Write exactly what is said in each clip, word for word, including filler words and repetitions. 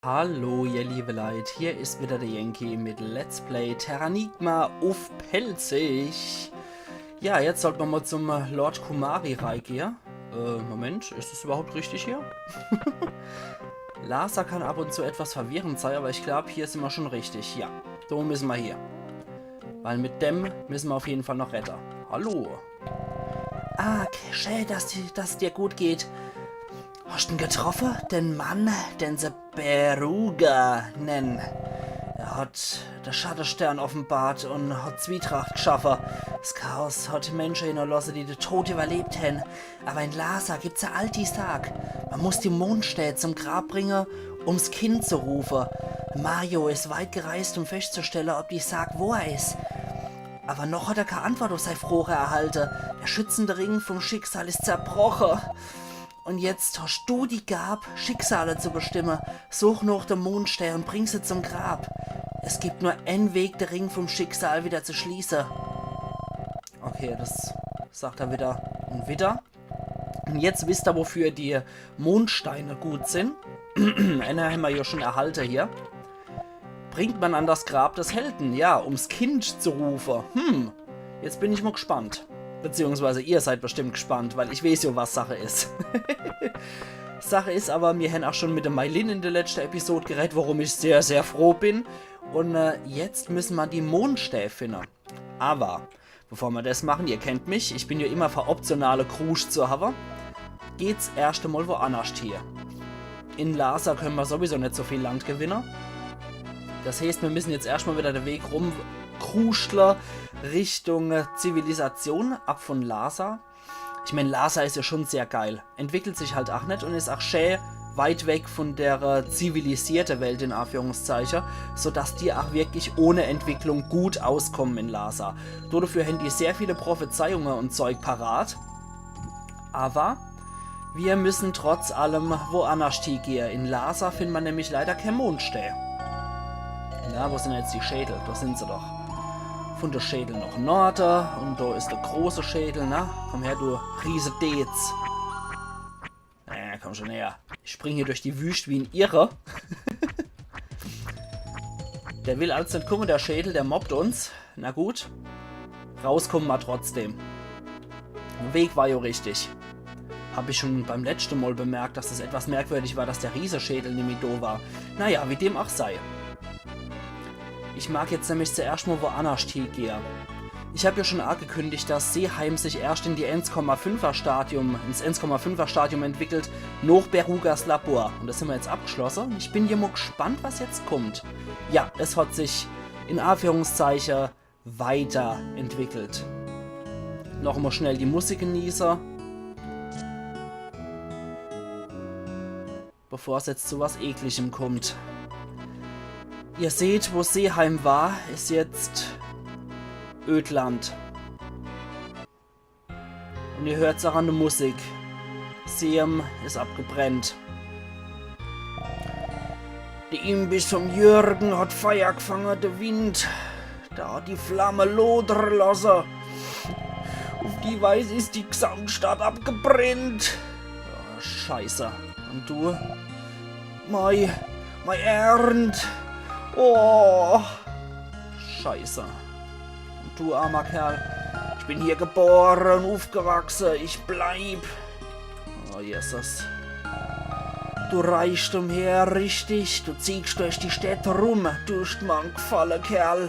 Hallo, ihr liebe Leit, hier is wieder der Yankee mit Let's Play Terranigma uff Pälzisch. Ja, jetzt sollt mer mal zum Lord Kumari reigehe. Äh, Moment, is es überhaupt richtig hier? Lasar kann ab und zu etwas verwirrend sei, aber ich glaub, hier sin mer schon richtig. Ja, do müssen mer hier. Weil mit dem müssen mer auf jeden Fall noch redde. Hallo. Ah, schä, dass, di- dass es dir gut geht. Hast du ihn getroffen? Den Mann, den se Beruga nennen. Er hat de Schattestern offenbart und hat Zwietracht geschaffen. Das Chaos hat Menschen hinterlassen, die den Tod überlebt haben. Aber in Lasar gibt's e alti Sag. Man muss die Mondstää zum Grab bringen, um's Kind zu rufen. Mario ist weit gereist, um festzustellen, ob die Sag wahr ist. Aber noch hat er keine Antwort auf seine Frage erhalten. Der schützende Ring vom Schicksal ist zerbrochen. Und jetzt hast du die Gab, Schicksale zu bestimmen. Such nach der Mondstää und bring se zum Grab. Es gibt nur einen Weg, den Ring vom Schicksal wieder zu schließen. Okay, das sagt er wieder und wieder. Und jetzt wisst er, wofür die Mondsteine gut sind. Einer haben wir ja schon erhalten hier. Bringt man an das Grab des Helden, ja, um's Kind zu rufen. Hm, jetzt bin ich mal gespannt. Beziehungsweise ihr seid bestimmt gespannt, weil ich weiß ja, was Sache ist. Sache ist aber, wir haben auch schon mit der Meilin in der letzten Episode geredet, worum ich sehr, sehr froh bin. Und äh, jetzt müssen wir die Mondstää finden. Aber bevor wir das machen, ihr kennt mich, ich bin ja immer für optionale Krusch zu haben, geht's erst einmal woanders hier. In Lasar können wir sowieso nicht so viel Land gewinnen. Das heißt, wir müssen jetzt erstmal wieder den Weg rumkruscheln Richtung äh, Zivilisation, ab von Lasar. Ich mein, Lasar ist ja schon sehr geil. Entwickelt sich halt auch nicht und ist auch schä weit weg von der äh, zivilisierten Welt, in Anführungszeichen, sodass die auch wirklich ohne Entwicklung gut auskommen in Lasar. Dafür haben die sehr viele Prophezeiungen und Zeug parat. Aber wir müssen trotz allem woanders hingehen. In Lasar findet man nämlich leider keine Mondstää. Na, wo sind jetzt die Schädel? Da sind sie doch. Von der Schädel nach Norden und da ist der große Schädel, na? Komm her, du Riese Dez. Äh, komm schon her. Ich spring hier durch die Wüste wie ein Irrer. Der will als nicht kommen, der Schädel, der mobbt uns. Na gut. Rauskommen wir trotzdem. Der Weg war ja richtig. Hab ich schon beim letzten Mal bemerkt, dass es etwas merkwürdig war, dass der Rieseschädel nimmi da war. Naja, wie dem auch sei. Ich mag jetzt nämlich zuerst mal woanders hingehen. Ich hab ja schon angekündigt, dass Seheim sich erst in die eins Komma fünfer Stadium, ins eins Komma fünfer Stadium entwickelt, nach Berugas Labor. Und das haben wir jetzt abgeschlossen. Ich bin hier mal gespannt, was jetzt kommt. Ja, es hat sich in Anführungszeichen weiterentwickelt. Noch mal schnell die Musik genießen. Bevor es jetzt zu was Ekligem kommt. Ihr seht, wo Seheim war, ist jetzt Ödland. Und ihr hört's auch an der Musik. Seheim ist abgebrennt. Der Imbiss vom Jürgen hat Feier gefangen, der Wind, der hat die Flamme lodern lassen. Auf die Weise ist die Gesamtstadt abgebrennt. Oh, Scheiße. Und du? Mei, mei Ernt. Oh, Scheiße. Und du, armer Kerl, ich bin hier geboren und aufgewachsen. Ich bleib. Oh, Jesus. Du reist umher, richtig? Du ziehst durch die Stadt rum. Tust mir einen Gefallen, Kerl.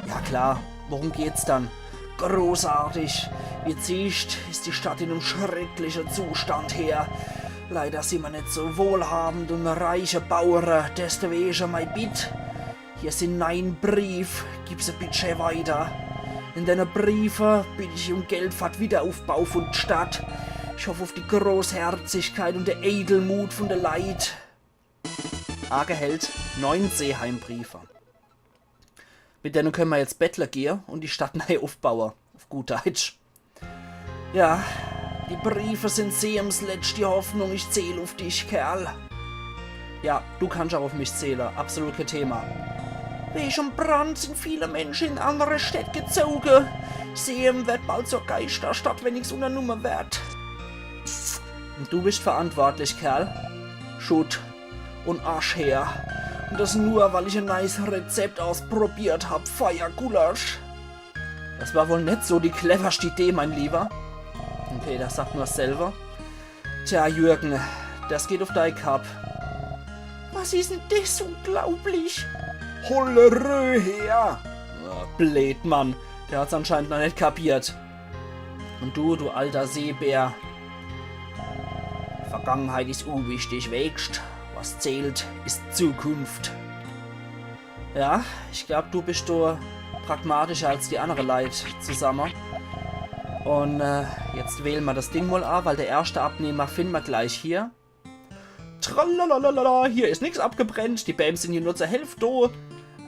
Ja, klar. Worum geht's dann? Großartig. Wie ihr seht, ist die Stadt in einem schrecklichen Zustand her. Leider sind wir nicht so wohlhabend und reiche Bauern, deswegen mein Bitt. Hier sind neun Briefe, gib se bitte weiter. In deine Briefe bitte ich um Geld für den Wiederaufbau von der Stadt. Ich hoffe auf die Großherzigkeit und der Edelmut von der Leit. Arge Held, neun Seeheim-Briefe. Mit denen können wir jetzt bettle gehen und die Stadt neu aufbauen. Auf gut Deutsch. Ja, die Briefe sind Sehems letzte Hoffnung. Ich zähl auf dich, Kerl. Ja, du kannst auch auf mich zählen. Absolut kein Thema. Wegen dem Brand sind viele Menschen in andere Städte gezogen. Sehem wird bald zur Geisterstadt, wenn nichts unternommen wird. Und du bist verantwortlich, Kerl. Schutt. un Asch her. Un das nur, weil ich e neies Rezept ausprobiert hab. Feiergulasch. Das war wohl net so die cleverste Idee, mein Lieber. Okay, das sagt nur selber. Tja, Jürgen, das geht uf dei Kapp. Was is denn das unglaublich? Hollerö her! Ja, blöd, Mann. Der hat's anscheinend noch net kapiert. Un du, du alter Seebär. Vergangenheit is unwichtig, weescht? Was zählt, is Zukunft. Ja, ich glaub, du bist do pragmatischer als die annere Leit zusamme. Un äh, jetzt wähle mer das Ding mol a, weil der erschte Abnehmer find mer gleich hier. Tralalala, hier is nix abgebrennt, die Bääm sin hier nur zur Hälft do.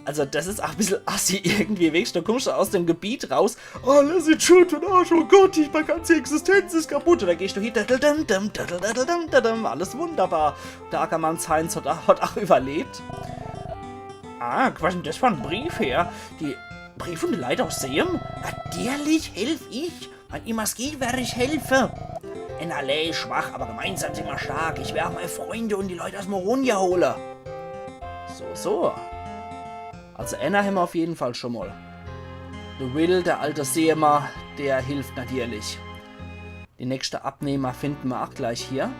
Also das is ach e bissel assi irgendwie, weescht, do kummscht du aus dem Gebiet raus, alles in Schutt un Asch, oh Gott, ich, mei ganze Existenz is kaputt. Un do gehscht du hier, daddeldum, daddeldum, alles wunderbar. Der Ackermanns Heinz hat, hat ach überlebt. Ah, was is denn das für en Brief her? Die Brief vun de Leit aus Seeheim? Natürlich helf ich. Wann immer's geht, wer ich helfe. Enner allee is schwach, aber gemeinsam sin mer stark. Ich wer ach mei Freunde un die Leit aus Moronia hole. So, so. Also enner hämmer uf jeden Fall schon mol. De Will, der alte Seemer, der hilft natürlich. Die nächschte Abnehmer finden mer ach gleich hier.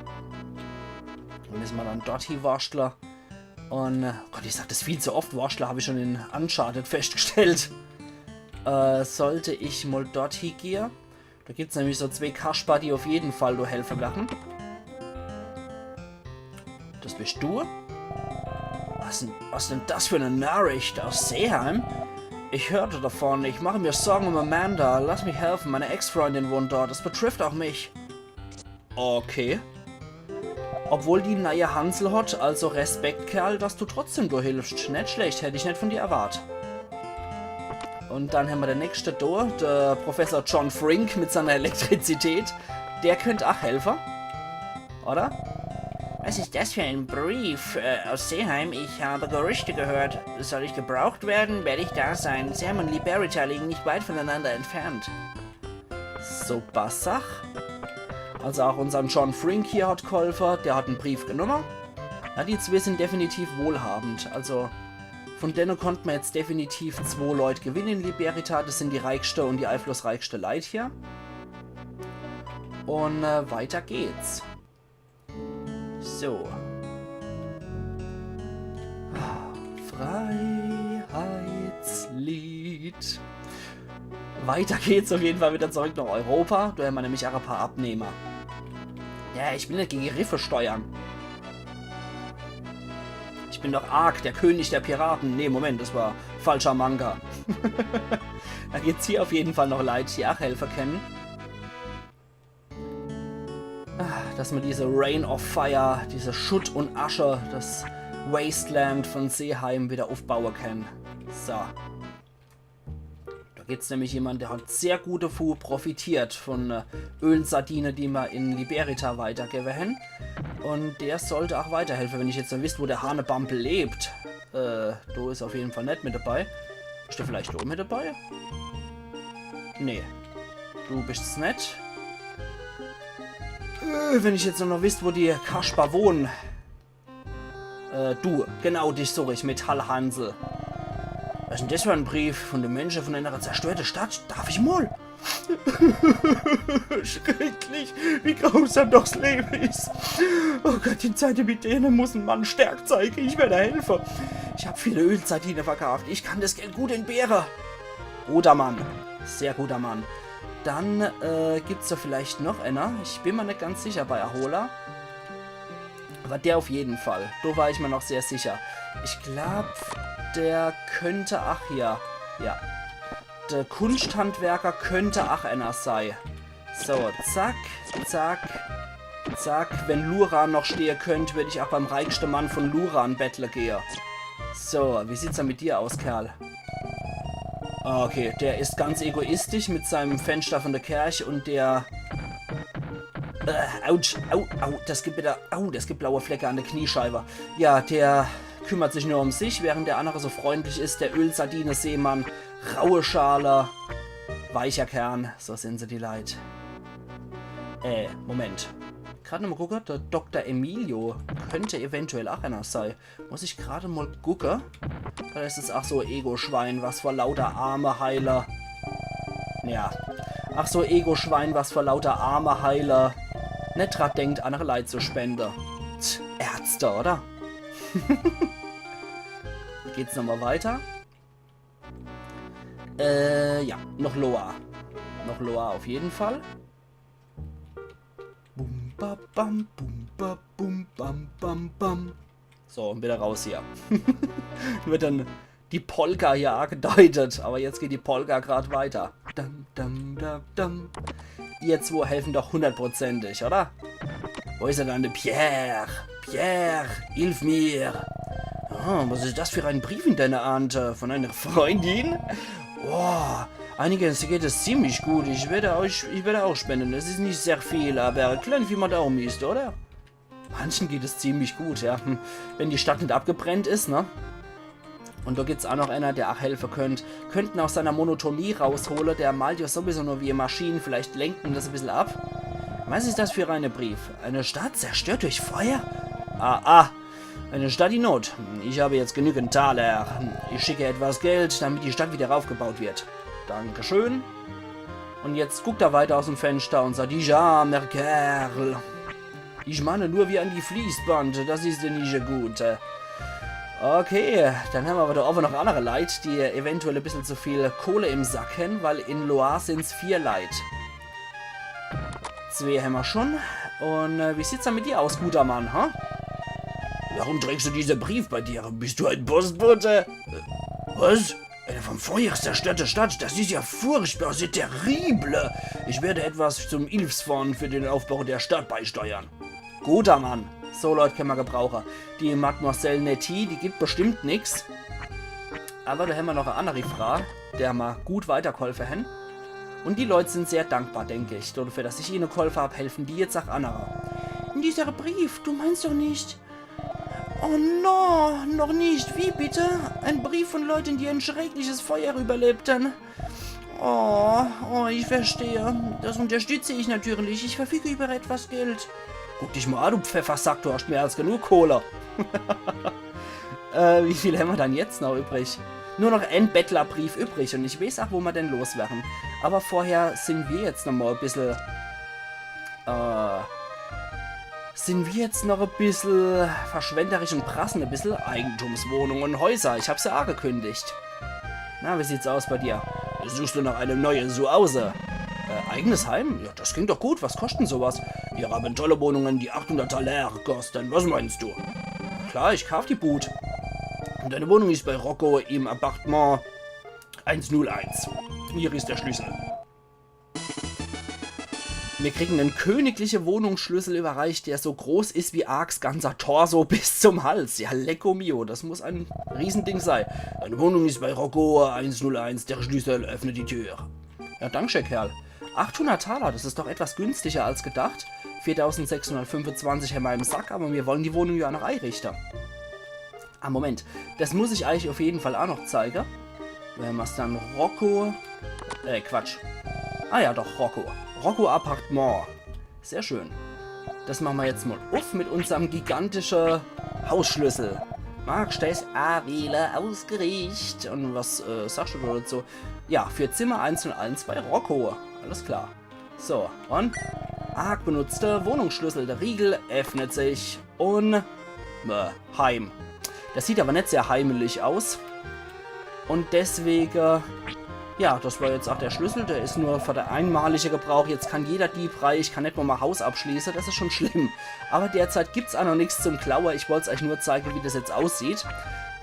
Dann misse mer dann dort hiewurschtle. Un, äh, oh Gott, ich sag das viel zu oft, Wurschtle, hab ich schon in Uncharted festgestellt. Äh, sollt ich mol dort hiegehe? Do gibt's nämlich so zwee Kasper, die uf jeden Fall do helfe werre. Das bist du? Was denn, was denn das für e Nachricht aus Seeheim? Ich hörte davon. Ich mache mir Sorgen um Amanda. Lass mich helfen. Meine Ex-Freundin wohnt dort. Das betrifft auch mich. Okay. Obwohl die neie Hansel hat, also Respekt, Kerl, dass du trotzdem do hilfst. Net schlecht, hätt ich net von dir erwart. Un dann hämmer de nächschte do, de Professor John Frink mit seiner Elektrizität. Der könnt ach helfe. Oder? Was ist das für ein Brief, äh, aus Seeheim? Ich habe Gerüchte gehört. Soll ich gebraucht werden, werde ich da sein. Seeheim und Liberita liegen nicht weit voneinander entfernt. Super Sach. Also auch unsern John Frink hier hat geholfe. Der hat en Brief genumme. Ja, die zwee sin definitiv wohlhabend. Also von denne konnt mer jetzt definitiv zwee Leut gewinne in Liberita. Das sin die reichschte un die einflussreichschte Leit hier. Un äh, weiter geht's. So. Freiheitslied. Weiter geht's auf jeden Fall wieder zurück nach Europa. Do hämmer nämlich ach e paar Abnehmer. Ja, ich will net gege Riffe steuern. Ich bin doch Ark, der König der Piraten. Nee, Moment, das war falscher Manga. Do gibt's hier auf jeden Fall noch Leit, die ach helfe kennen. Ah, dass mer diese Rain of Fire, diese Schutt un Asche, das Wasteland von Seeheim wieder aufbaue kann. So. Do gibt's nämlich jemand, der hat sehr gut davon profitiert, von äh, Ölsardine, die mer in Liberita weitergewwe hen. Un der sollt ach weiterhelfe, wenn ich jetzt noch wisst, wo der Hanebampel lebt. Äh, do is auf jeden Fall net mit dabei. Is der vielleicht do mit dabei? Nee. Du bist's net. Äh, wenn ich jetzt noch wisst, wo die Kasper wohnen. Äh, du, genau dich such ich, Metallhansel. Was is denn das für en Brief von de Mensche von einer zerstörte Stadt? Darf ich mol? Schrecklich, wie grausam doch 's Lewe is. Oh Gott, in Zeite wie dene muss en Mann Stärk zeige. Ich werde helfe. Ich hab viele Ölsardine verkauft. Ich kann das Geld gut entbehre. Guter Mann. Sehr guter Mann. Dann äh, gibt's do vielleicht noch einer. Ich bin mer net ganz sicher bei Ahola. Aber der auf jeden Fall. Do war ich mer noch sehr sicher. Ich glaub, der könnte, ach ja, ja. Der Kunsthandwerker könnte ach einer sei. So, zack, zack, zack. Wenn Luran noch stehe könnt, würd ich ach beim reichschte Mann von Luran bettle gehe. So, wie sieht's dann mit dir aus, Kerl? Ah, okay, der is ganz egoistisch mit seinem Fenster von der Kerch und der... Äh, autsch, au, au, das gibt wieder, au, das gibt blaue Flecke an der Kniescheibe. Ja, der kümmert sich nur um sich, während der andere so freundlich is, der Ölsardine-Seemann, raue Schale, weicher Kern, so sin se die Leit. Äh, Moment. Grad nochmal gucke, der Doktor Emilio könnte eventuell ach einer sei. Muss ich grad mal gucke. Oder is es, ach so, Ego-Schwein, was vor lauter Arme heile. Ja. Ach so, Ego-Schwein, was vor lauter Arme heile net dran denkt, andere Leit zu spende. Tch, Ärzte, oder? Geht's nochmal weiter? Äh, ja, noch Loa. Noch Loa auf jeden Fall. Bum, ba, bam, bum, ba, bum, bam, bam, bam. So, und wieder raus hier. Wird dann die Polka hier angedeutet, aber jetzt geht die Polka grad weiter. Dam, dam, dam, dam. Ihr zwei helfen doch hundertprozentig, oder? Wo is er dann, der Pierre? Pierre, hilf mir! Oh, was ist das für ein Brief in deiner Hand? Äh, von einer Freundin? Oh, einigen geht es ziemlich gut. Ich werde euch, ich werde auch spenden. Es ist nicht sehr viel, aber klein wie man Daumen ist, oder? Manchen geht es ziemlich gut, ja. Hm. Wenn die Stadt net abgebrennt is, ne? Und da gibt's auch noch einer, der auch helfe könnt. Könnten aus seiner Monotonie raushole, der malt ja sowieso nur wie e Maschine, vielleicht lenkt ihn das e bissel ab. Was ist das für eine Brief? Eine Stadt zerstört durch Feuer? Ah, ah, eine Stadt in Not. Ich habe jetzt genügend Taler. Ich schicke etwas Geld, damit die Stadt wieder aufgebaut wird. Dankeschön. Und jetzt guckt er weiter aus dem Fenster und sagt, ja, Merkerl. Ich meine nur wie an die Fließband, das ist ja nicht gut. Okay, dann haben wir aber da oben noch andere Leit, die eventuell ein bisschen zu viel Kohle im Sack haben, weil in Loire sind's vier Leit. Zwei haben wir schon. Und äh, wie sieht's dann mit dir aus, guter Mann, ha? Warum trägst du diesen Brief bei dir? Bist du ein Postbote? Äh, was? Eine vom Feuer zerstörte Stadt, das ist ja furchtbar, c'est terrible. Ich werde etwas zum Hilfsfonds für den Aufbau der Stadt beisteuern. Guter Mann, so Leit könne mer gebrauche. Die Mademoiselle Nettie, die gibt bestimmt nix. Aber da hämmer noch e anneri Frau, der mer gut weitergeholfe hen. Und die Leit sind sehr dankbar, denk ich. Dafür, dass ich ihne geholfe hab, helfen die jetzt auch annere. Dieser Brief, du meinst doch nicht... Oh no, noch nicht. Wie bitte? Ein Brief von Leuten, die ein schreckliches Feuer überlebten. Oh, oh, ich verstehe. Das unterstütze ich natürlich. Ich verfüge über etwas Geld. Guck dich mal an, du Pfeffersack, du hast mehr als genug Kohle. Äh, wie viel hämmer dann jetzt noch übrig? Nur noch ein Bettlerbrief übrig und ich weiß auch, wo mer den loswerden. Aber vorher sind wir jetzt noch mal ein bisschen, äh, sind wir jetzt noch ein bisschen verschwenderisch und prassen ein bisschen Eigentumswohnungen und Häuser. Ich hab's ja angekündigt. Na, wie sieht's aus bei dir? Suchst du nach einem neuen Zuhause? Äh, eigenes Heim? Ja, das klingt doch gut. Was kosten sowas? Wir haben tolle Wohnungen, die achthundert Taler kosten. Was meinst du? Klar, ich kauf die Bud. Und deine Wohnung ist bei Rocco im Appartement eins null eins. Hier ist der Schlüssel. Wir kriegen einen königlichen Wohnungsschlüssel überreicht, der so groß ist wie Arks ganzer Torso bis zum Hals. Ja, lecko mio, das muss ein Riesending sein. Deine Wohnung ist bei Rocco eins null eins, der Schlüssel öffnet die Tür. Ja, danke, Kerl. Achthundert Taler, das ist doch etwas günstiger als gedacht. Viertausendsechshundertfünfundzwanzig hämmer im Sack, aber wir wollen die Wohnung ja noch einrichten. Ah, Moment. Das muss ich euch auf jeden Fall auch noch zeigen. Wenn mer's dann Rocco... Äh, Quatsch. Ah ja, doch, Rocco. Rocco Appartement. Sehr schön. Das machen wir jetzt mal auf mit unserem gigantischen Hausschlüssel. Magst du's? Awähle, ausgericht. Und was äh, sagst du dazu? Ja, für Zimmer eins null eins bei Rocco. Alles klar. So, und Ark benutzte Wohnungsschlüssel. Der Riegel öffnet sich und äh, heim. Das sieht aber nicht sehr heimelig aus. Und deswegen, ja, das war jetzt auch der Schlüssel. Der ist nur für der einmalige Gebrauch. Jetzt kann jeder Dieb rein. Ich kann nicht mal mein Haus abschließen. Das ist schon schlimm. Aber derzeit gibt's auch noch nichts zum Klauen. Ich wollt's euch nur zeigen, wie das jetzt aussieht.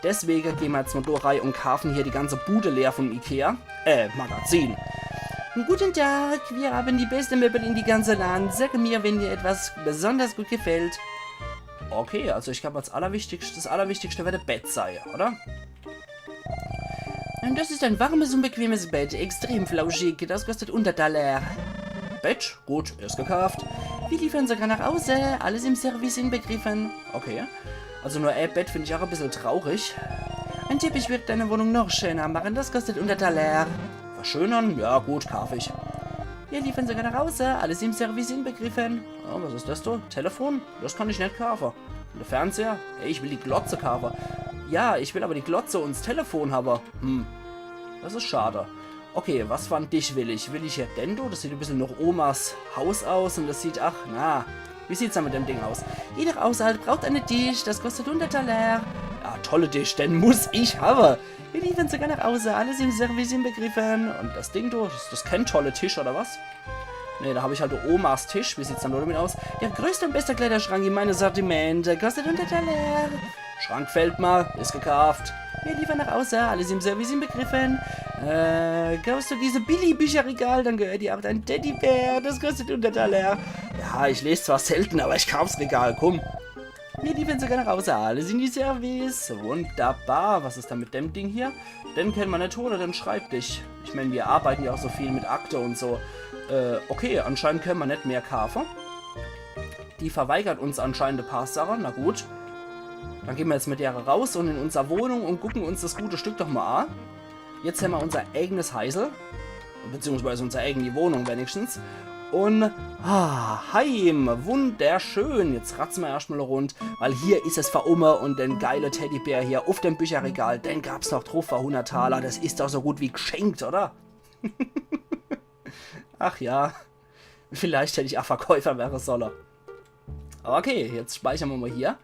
Deswegen gehen wir jetzt mal da rein und kaufen hier die ganze Bude leer vom Ikea. Äh, Magazin. Guten Tag, wir haben die beste Möbel in die ganze Land. Sag mir, wenn dir etwas besonders gut gefällt. Okay, also ich glaube, als Allerwichtigste, das Allerwichtigste wird das Bett sein, oder? Und das ist ein warmes und bequemes Bett, extrem flauschig. Das kostet hundert Taler. Bett? Gut, ist gekauft. Wir liefern sogar nach Hause, alles im Service inbegriffen. Okay. Also nur ein Bett finde ich auch ein bisschen traurig. Ein Teppich wird deine Wohnung noch schöner machen, das kostet hundert Taler. Verschönern? Ja gut, kauf ich. Wir liefern sogar nach Hause, alles im Service inbegriffen. Oh, was is des do? Telefon? Des kann ich net kaafe. Un de Fernseher? Hey, ich will die Glotze kaafe. Ja, ich will awwer die Glotze un s Telefon hawwe. Hm, des is schade. Okay, was fer en Tisch will ich? Will ich hier den do? Des sieht e bissel noch Omas Haus aus un des sieht, ach, na, wie sieht's dann mit dem Ding aus? Jeder Haushalt braucht einen Tisch, das kostet hundert Taler. Ja, tolle Tisch, den muss ich hawwe. Wir liefern sogar nach Hause, alles im Service inbegriffen. Un des Ding do, des, des is kän tolle Tisch, oder was? Nee, do hab ich halt de Omas Tisch. Wie sieht's dann do damit aus? Der größte und beste Kleiderschrank in meinem Sortiment. Kostet hundert Taler. Schrank fällt mer. Is gekaaft. Wir liefern nach Hause, alles im Service inbegriffen. Äh, kaufst du diese Billy-Bücherregal, dann gehört dir auch dein Teddybär. Des kostet hundert Taler. Ja, ich les zwar selten, awwer ich kaaf's Regal, kumm. Wir liefern sogar nach Hause, alles in die Service. Wunderbar. Was is dann mit dem Ding hier? Den kenne mer net hole, den Schreibtisch. Ich mein, mir arbeite ja ach so viel mit Akte un so. Äh, okay, anscheinend kenne mer net mehr kaafe. Die verweigert uns anscheinend e paar Sache. Na gut. Dann gehn mer jetzt mit der raus un in unser Wohnung un gucken uns des gute Stück doch mol a. Jetzt hämmer unser eigenes Heisel. Beziehungsweise unser eigeni Wohnung wenigstens. Un, ah, heim, wunderschön. Jetzt ratze mer erscht mol rund, weil hier is es fer umme un den geile Teddybär hier uff dem Bücherregal, den gab's noch druff fer hundert Taler. Des is doch so gut wie gschenkt, oder? Ach ja, vielleicht hätt ich ach Verkäufer werre solle. Awwer okay, jetzt speichere mer mol hier.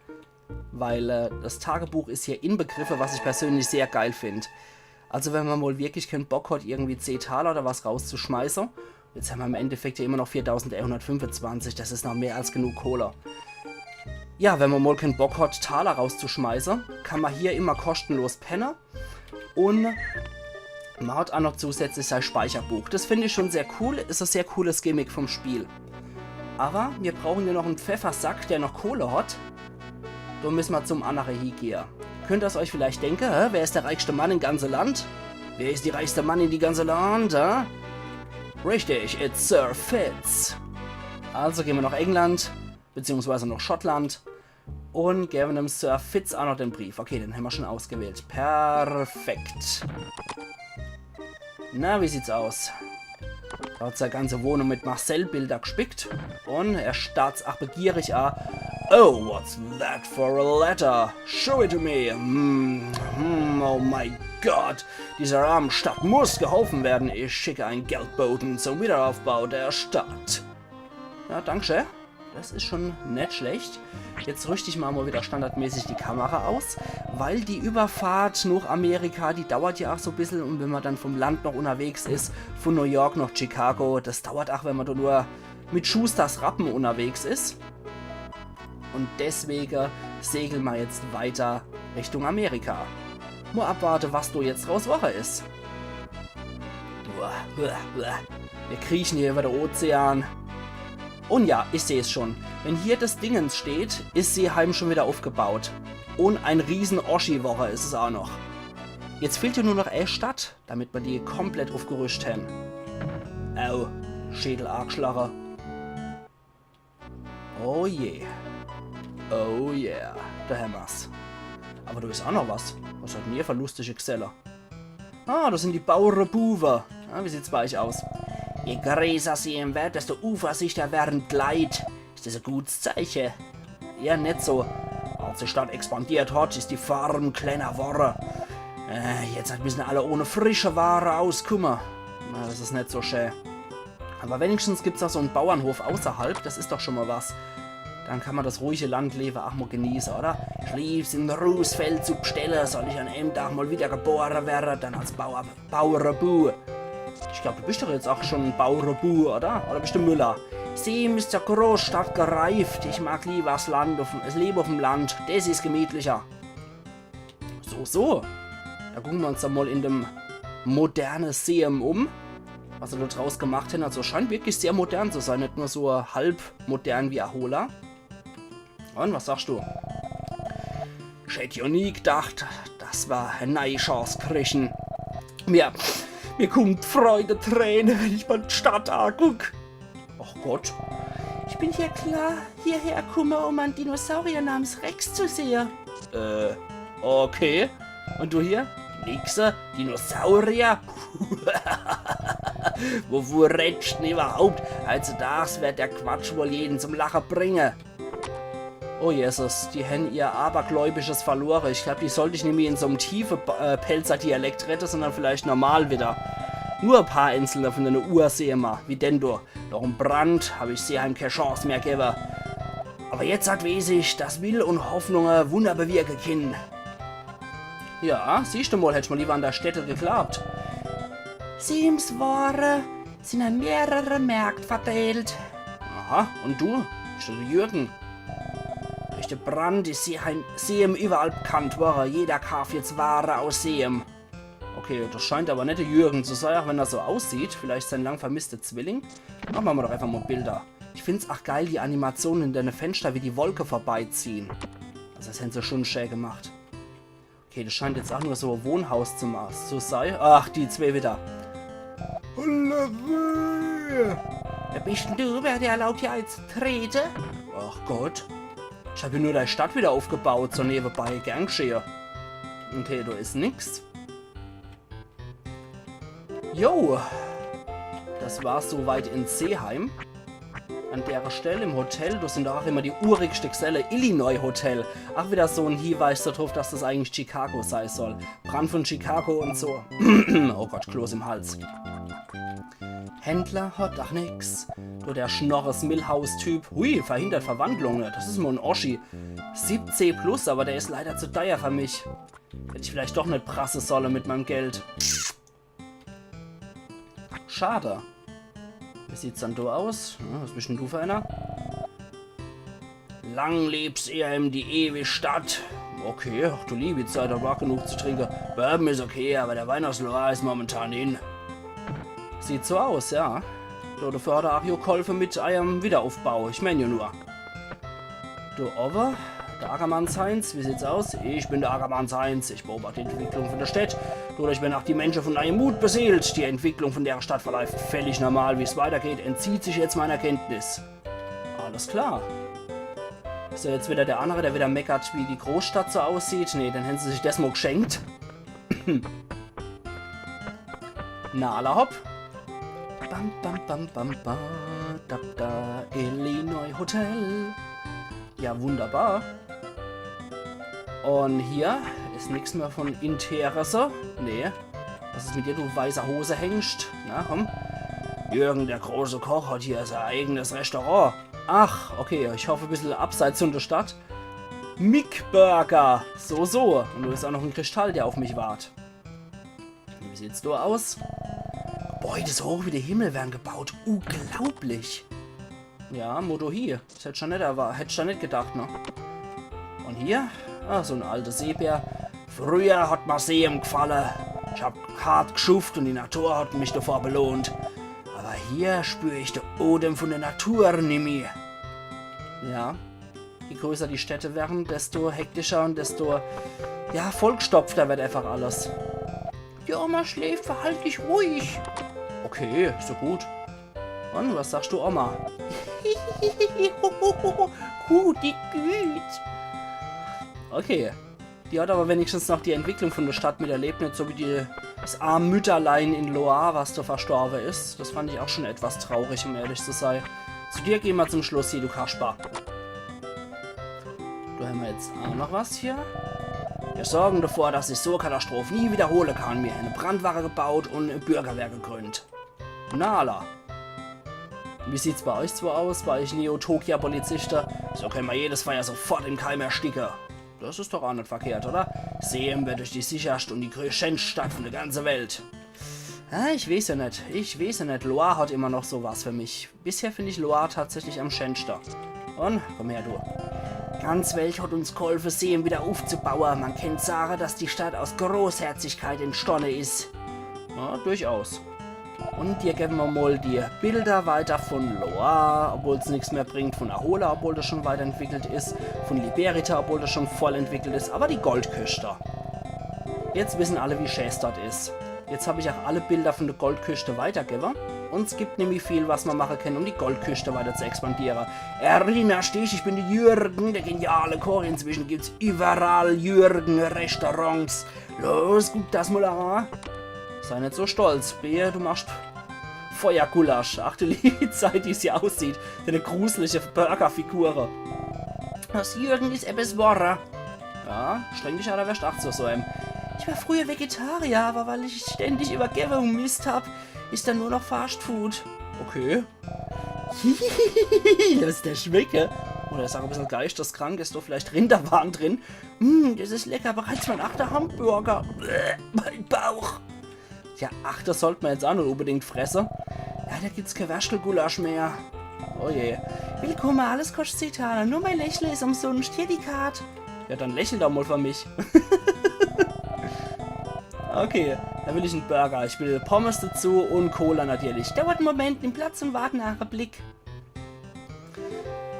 Weil, äh, des Tagebuch is hier inbegriffe, was ich persönlich sehr geil find. Also wenn mer mol wirklich kän Bock hat, irgendwie zeh Taler oder was rauszuschmeiße, jetzt hämmer im Endeffekt ja immer noch viertausendeinhundertfünfundzwanzig, des is noch mehr als genug Kohle. Ja, wenn mer mol kän Bock hat, Taler rauszuschmeiße, kann mer hier immer koschtenlos penne. Un mer hat ach noch zusätzlich sei Speicherbuch. Des find ich schun sehr cool, is e sehr cooles Gimmick vum Spiel. Awwer mir brauche ja noch en Pfeffersack, der noch Kohle hat. Do misse mer zum annere hiegehe. Könnt er's eich vielleicht denke, hä? Wer is de reichste Mann im ganze Land? Wer is die reichste Mann in die ganze Land, hä? Richtig, it's Sir Fitz. Also gehn mer noch England, beziehungsweise noch Schottland. Un gewwe dem Sir Fitz ach noch den Brief. Okay, den hämmer schun ausgewählt. Perfekt. Na, wie sieht's aus? Er hat sei ganze Wohnung mit Marcel-Bilder gspickt. Un er starrt's ach begierig a. Oh, what's that for a letter? Show it to me. Hmm, hmm, oh my God. Dieser armen Stadt muss geholfen werden. Ich schicke einen Geldboten zum Wiederaufbau der Stadt. Ja, danke schön. Des is schun net schlecht. Jetzt rüscht ich mol, mol wieder standardmäßig die Kamera aus, weil die Überfahrt noch Amerika, die dauert ja ach so bissel un wenn mer dann vum Land noch unnerwegs is, vun New York noch Chicago, des dauert ach, wenn mer do nur mit Schusters Rappen unnerwegs is. Un deswege segle mer jetzt weiter Richtung Amerika. Mol abwarte, was do jetzt draus worre is. Uah, uah, uah. Mir krieche hier über de Ozean. Un ja, ich seh's schun. Wenn hier des Dingens steht, is Seeheim schun wieder uffgebaut. Un e riesen Oschi-Woche is es ach noch. Jetzt fehlt jo nur noch e Stadt, damit mer die komplett uffgerüscht hän. Au, Schädel aageschlache. Oh je. Oh yeah, do hämmer's. Awwer do is ach noch was. Was hat denn ihr fer lustige Geselle? Ah, des sin die Bauerebuwe. Ah, wie sieht's bei eich aus? Je größer sie im Wert, desto unvorsichtiger werden die Leit. Is des e gutes Zeiche? Eher net so. Als die Stadt expandiert hat, is die Farm kleiner worre. Äh, jetzt misse alle ohne frische Ware auskumme. Na, des is net so schä. Awwer wenigstens gibt's ach so en Bauernhof außerhalb, des is doch schun mol was. Dann kann mer des ruhige Landlewe ach mol genieße, oder? Ich lieb's, in Ruh Feld zu bestelle, soll ich an eem Dag mol wieder gebore werre, dann als Bauer, Bauerebu. Ich glaab, du bisch doch jetzt ach schun en Bauerebu, oder? Oder bisch du Müller? Sie is zur Großstadt gereift. Ich mag lieber es Land uff, es Lewe uff'm Land. Des is gemütlicher. So, so. Do gucke mer uns dann mol in dem moderne Seeheim um, was se do draus gemacht hän. Also scheint wirklich sehr modern zu sei, net nur so halb modern wie Ahola. Un was sagscht du? Ich hätt jo nie gedacht, dass mer e neii Chance krieche. Mir, mir kummen Freudeträne, wenn ich mol die Stadt aguck. Ach Gott. Ich bin hier klar hierher kumme, um einen Dinosaurier namens Rex zu sehe. Äh, okay. Un du hier? Nixe? Dinosaurier? Wovun redscht denn iwwerhaupt? Heitzudags werd der Quatsch wohl jeden zum Lache bringe. Oh Jesus, die hen ihr Abergläubisches verlore. Ich glaab, die sollt ich nimmi in so'm tiefe Ba- äh, Pälzer Dialekt redde, sondern vielleicht normal widder. Nur e paar einzelne vun denne Urseemer, wie den do. Noch'm Brand hab ich Seeheim kee Chance mehr gewwe. Awwer jetzert weeß ich, dass Will un Hoffnunge Wunner bewirke kenne. Ja, siehscht du mol, hätt ich mol liewer an der Stätte geglaabt. Seeheim sien Ware sin an mehrere Märkt verdeelt. Aha, un du? Bisch du de Jürgen? Durch de Brand is Seeheim, Seeheim iwwerall bekannt worre. Jeder kaaft jetzt Ware aus Seeheim. Okay, des scheint awwer net de Jürgen zu sei, ach wenn er so aussieht. Vielleicht sein lang vermisster Zwilling? Mache mer doch äfach mol Bilder. Ich find's ach geil, die Animation in denne Fenschter, wie die Wolke vorbeiziehe. Also des hen se schun schää gemacht. Okay, des scheint jetzt ach nur so e Wohnhaus zu, ma- zu sei. Ach, die zwee widder. Halleluja! Wer bisch denn du? Wer hat dir erlaubt, hier einzutrete? Ach Gott. Ich hab hier nur dei Stadt widder uffgebaut, so newebei. Gern gschehe. Okay, do is nix. Jo, des war's so weit in Seeheim. An dere Stell im Hotel, do sin doch ach immer die urigschte Geselle, Illinois Hotel. Ach, widder so en Hieweis do druff, dass des eigentlich Chicago sei soll. Brand vun Chicago un so. Oh Gott, Kloß im Hals. Händler hat ach nix. Du, der Schnorres-Milhouse-Typ. Hui, verhindert Verwandlunge. Des is mol en Oschi. Siebzeh plus, awwer der is leider zu deier fer mich. Hätt ich vielleicht doch net prasse solle mit meim Geld. Schade. Wie sieht's dann do aus? Ja, was bisch denn du fer einer? Lang leb Seeheim, die ewig Stadt. Okay, ach du liewi Zeit, do war genug zu trinke. Bourbon is okay, awwer der Wein aus Loire is momentan in. Sieht so aus, ja. Do, dofür hat er ach jo gholfe mit eierm Wiederuffbau. Ich meen jo nur. Du, awwer, de Ackermanns Heinz, wie sieht's aus? Ich bin de Ackermanns Heinz. Ich beobacht die Entwicklung vun de Stadt. Dodurch werre ach die Mensche vun neiem Mut beseelt. Die Entwicklung vun dere Stadt verläuft völlig normal. Wie's weitergeht, entzieht sich jetzt meiner Kenntnis. Alles klar. Is jo jetzt widder der annere, der widder meckert, wie die Großstadt so aussieht? Nee, den hän se sich des Mol gschenkt. Na, alla hopp. Bam, bam, bam, bam, ba, da, da, Illinois Hotel. Ja, wunderbar. Un hier is nix mehr vun Interesse. Nee. Was is mit dir, du weißer Hosehengst? Na, komm. Jürgen, der große Koch, hat hier sein eigenes Restaurant. Ach, okay, ich hoff, e bissel abseits vun de Stadt. Mick Burger. So, so. Un do is ach noch en Kristall, der uff mich wart. Wie sieht's do aus? Gebäude so hoch wie de Himmel werre gebaut. Unglaublich. Ja, Motto hier. Des hätt ich jo net erwar-, hätt ich jo net gedacht, ne? Un hier? Ah, so en alte Seebär. Früher hat mer Seeheim gfalle. Ich hab hart gschufft un die Natur hat mich dovor belohnt. Awwer hier spür ich de Odem vun de Natur nimmi. Ja. Je größer die Städte werre, desto hektischer un desto, ja, vollgstopfter werd äfach alles. Die Oma schläft, verhalt dich ruhig. Okay, is jo gut. Un was sagst du, Oma? Gut, die Güt. Okay. Die hat awwer wenigstens noch die Entwicklung vun de Stadt miterlebt, net so wie die, des arm Mütterlein in Loire, was do verstorwe is. Des fand ich ach schun etwas traurig, um ehrlich zu sei. Zu dir gehn mer zum Schluss hier, du Kasper. Do hän mer jetzt ach noch was hier. Wir sorgen dovor, dass sich so e Katastroph nie wiederhole kann. Mir hän e Brandware gebaut un e Bürgerwehr gegründt. Na, alla. Wie sieht's bei euch zwee aus, bei euch Neo-Tokia-Polizischte? So kenne mer jedes Feier sofort im Keim ersticke. Des is doch ach net verkehrt, oder? Seeheim werd doch die sicherscht un die grö-, schänscht Stadt vun de ganze Welt. Ah, ich weeß jo net. Ich weeß jo net. Loire hat immer noch so was fer mich. Bisher find ich Loire tatsächlich am schänschte. Un, komm her, du. Ganz Welt hat uns gholfe, Seeheim widder uffzubaue. Mer kennt sage, dass die Stadt aus Großherzigkeit entstonne is. Ja, durchaus. Un hier gewwe mer mol die Bilder weiter vun Loire, obwohl's nix mehr bringt, vun Aola, obwohl des schun weiterentwickelt is, vun Liberita, obwohl des schun vollentwickelt is, awwer die Goldküschte. Jetzt wisse alle, wie schä's dort is. Jetzt hab ich ach alle Bilder vun de Goldküschte weitergewwe. Un 's gibt nimmi viel, was mer mache kenne, um die Goldküschte weiter zu expandiere. Erinnersch dich, ich bin de Jürgen, der geniale Koch. Inzwische gibt's iwwerall Jürgen-Restaurants. Los, guck das mol a. Sei net so stolz, wehe, du machscht Feuergulasch. Ach du liebe Zeit, wie's hier aussieht. Denne gruselige Burgerfigure. Aus Jürgen is ebbes worre. Ja, streng dich an, do werscht ach zu so em. Ich war früher Vegetarier, aber weil ich ständig Übergewung Mist hab, is dann nur noch Fast Food. Okay. Lass der schmecke. Oder is ach e bissel geisteskrank, is do vielleicht Rinderwarn drin? Hm, das is lecker, bereits mein achter Hamburger. Bäh, mein Bauch. Ja, ach, das sollt mer jetzt ach net unbedingt fresse. Leider gibt's kee Würstelgulasch mehr. Oh je. Willkumme, alles koscht zeh Taler. Nur mei Lächle is umsunscht. Hier die Kart. Ja, dann lächel doch mal für mich. Okay, dann will ich en Burger. Ich will Pommes dazu und Cola natürlich. Dauert en Moment, nimm Platz und wart en Augenblick.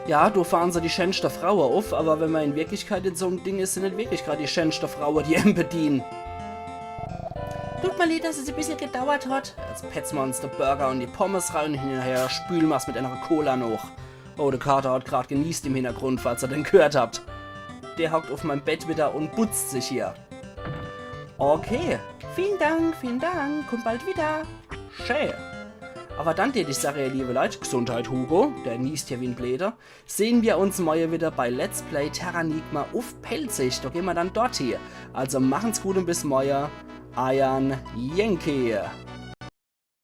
Ja, do fahre se die schänschte Fraue uff, aber wenn mer in Wirklichkeit in so em Ding is, sin net wirklich grad die schänschte Fraue, die em bediene. Tut mer leid, dass es e bissel gedauert hat. Jetzt petze mer uns de Burger und die Pommes rein und hinnerher spüle mer's mit ener Cola noch. Oh, de Kater hat grad geniest im Hintergrund, falls er den gehört habt. Der hockt uff meim Bett wieder und butzt sich hier. Okay. Vielen Dank, vielen Dank. Kommt bald wieder. Schön. Aber dann tät ich sage, ihr liebe Leit, Gesundheit, Hugo, der niest hier wie en Bleeder, sehn mer uns morje wieder bei Let's Play Terranigma uff Pälzisch. Do gehn mer dann dort hie. Also machen's gut und bis morje. Eiern Yankee.